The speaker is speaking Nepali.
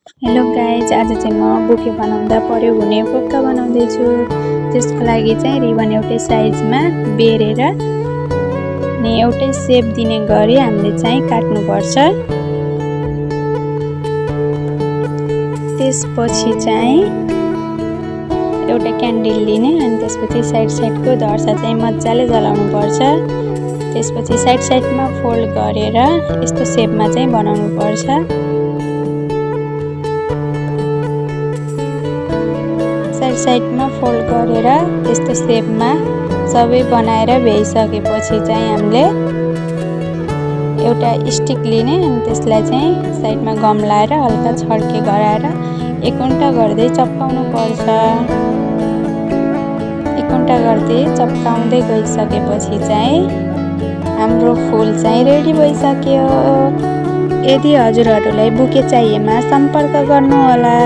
हेलो गाइज, आज चाहिँ म बुके बनाउँदा प्रयोग हुने पोका बनाउँदैछु। त्यसको लागि चाहिँ रिबन एउटै साइजमा बेरेर अनि एउटै सेप दिने गरी हामीले चाहिँ काट्नुपर्छ। त्यसपछि चाहिँ एउटा क्यान्डल लिने अनि त्यसपछि साइडको दर्सा चाहिँ मजाले जलाउनु पर्छ। त्यसपछि साइडमा फोल्ड गरेर यस्तो सेपमा चाहिँ बनाउनु पर्छ। साइडमा फोल्ड गरेर यस्तो सेपमा सबै बनाएर भ्याइसकेपछि चाहिँ हामीले एउटा स्टिक लिने अनि त्यसलाई चाहिँ साइडमा गम लाएर हल्का छड्के गराएर एक उन्टा गर्दै चप्काउनु पर्छ। एक उन्टा गर्दै चप्काउँदै गइसकेपछि चाहिँ हाम्रो फुल चाहिँ रेडी भइसक्यो। यदि हजुरहरूलाई बुके चाहिएमा सम्पर्क गर्नुहोला।